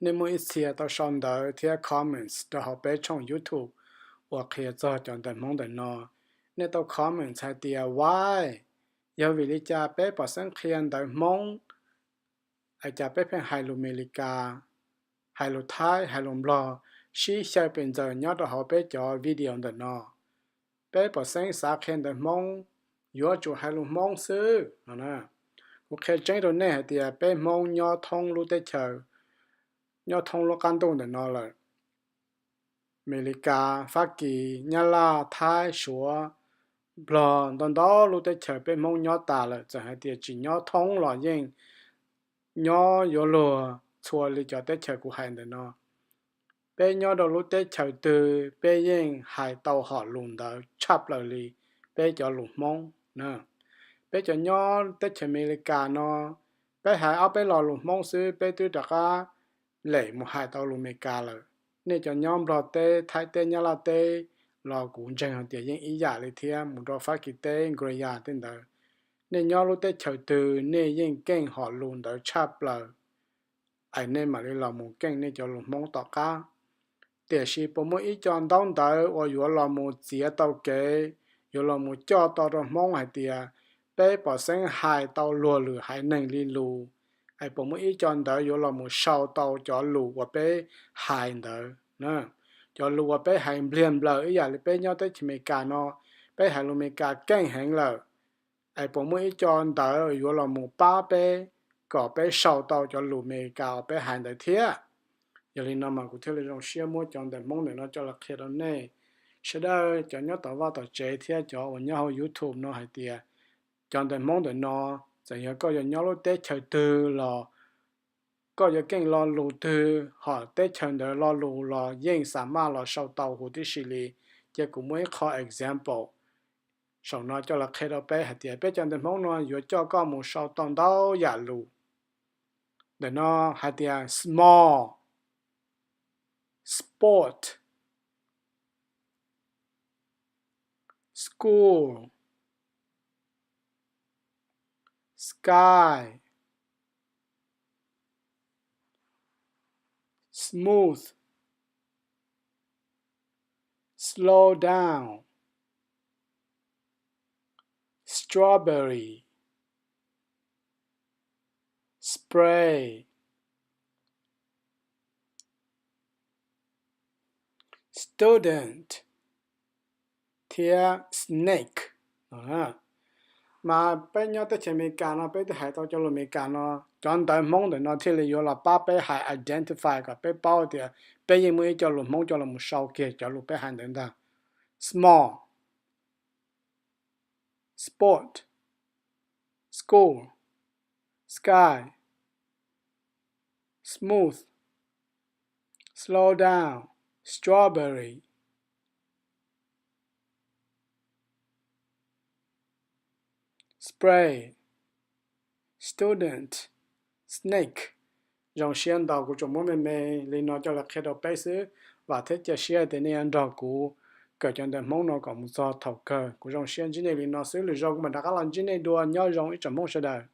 Nej muaj ib txhia tau sau ntawv thiab comments rau hauv peb tshooj YouTube uas qhia txog cov ntawv Hmoob ntawm no. Nej tau comments hais tias why, yog vim li cas peb pom xeeb qhia ntawv Hmoob, es cas peb pheej hais lus Amelikas, hais lus Thaib, hais lus Nplog sib xyaw pes ntxaws nyob rau hauv peb cov video ntawm no? Peb pom xeeb xav qhia ntawv Hmoob yuav tsum hais lus Hmoob xwb no. Kuv qhia tseeb rau nej hais tias peb Hmoob nyob thoob lub teb chaws, nyob thoob lub qab ntuj ntawm no lawm. Amelikas, Fab Kis, Nyab Laj, Thaib, Suav, Nplog, ntau ntau lub teb chaws peb Hmoob nyob tas lawm, txawm hais tias tsis nyob thoob los yeej nyob yuav luag txhua li cov teb chaws kuv hais ntawm no. Peb nyob rau lub teb chaws twg peb yeej hais tau hom lus ntawd tshaj plaws li peb cov lus Hmoob. Peb cov nyob teb chaws Amelikas no, peb hais ob peb lo lus Hmoob xwb peb twb rov qab lem mus hais tau lus Amelikas lawm. Nej cov nyob Nplog teb, Thaib teb, Nyab Laj teb los kuv ntseeg hais tias yeej ib yam li thiab, mus rau Fab Kis teb, Nkuras Yas tej ntawd. Nej nyob lub teb chaws twg nej yeej keej hom lus ntawd tshaj plaws, es nej mam li los mus keej nej cov lus Hmoob tom qab. Tiam sis puas muaj ib co ntaub ntawv uas yuav los mus txiav tau kev, yuav los mus coj tau rau Hmoob hais tias peb pom xeeb hais tau luag lwm haiv neeg li lus, es puas muaj ib co ntawv yuav los mus sau tau cov lus uas peb hais ntawd? Cov lus uas peb hais npliag nplaws ib yam li peb nyob teb chaws Amelikas no, peb hais lus Amelikas keej heev lawm, es puas muaj ib co ntawv yuav los mus pab peb kom peb sau tau cov lus Amelikas uas peb hais ntawd thiab? Yog li no mas kuv thiaj li zoo siab muab cov ntawv Hmoob ntawm no coj los qhia rau nej. Sawv daws cov nyob tom vaj tom tsev thiab cov uas nyob hauv YouTube no hais tias cov ntawv Hmoob ntawm no, txawm yog koj yuav nyob lub teb chaws twg los, koj yuav keej lo lus twg hom teb chaws ntawd lo lus los yeej xa maj los sau tau huv tib si li. Cia kuv muab ib qho example saum no coj los qhia rau peb hais tias peb cov ntawv Hmoob no yuav coj koj mus sau tau ntau yam lus. Ntawm no hais tias small, sport, school, sky, smooth, slow down, strawberry, spray, student thiab snake. Mas peb nyob teb chaws Amelikas no peb twb hais tau cov lus Amelikas no, cov ntawv Hmoob ntawm no thiaj li yuav los pab peb hais identify kom peb paub tias peb yeej muaj ib co lus Hmoob coj los sau kiag cov lus peb hais ntawd ntag. Small, sport, school, sky, smooth, slow down, strawberry, spray, student, snake. Zoo siab ntau kuv tsuas muab me me li no coj los qhia rau peb xwb. Vam thiab cia siab tias nej yuav nrog kuv kawm cov ntawv Hmoob no kom mus txog thaum kawg. Kuv zoo siab ntsib nej li no xwb, lwm zaus kuv mam rov qab los ntsib nej dua. Nyob zoo ib tsoom Hmoob sawv daws.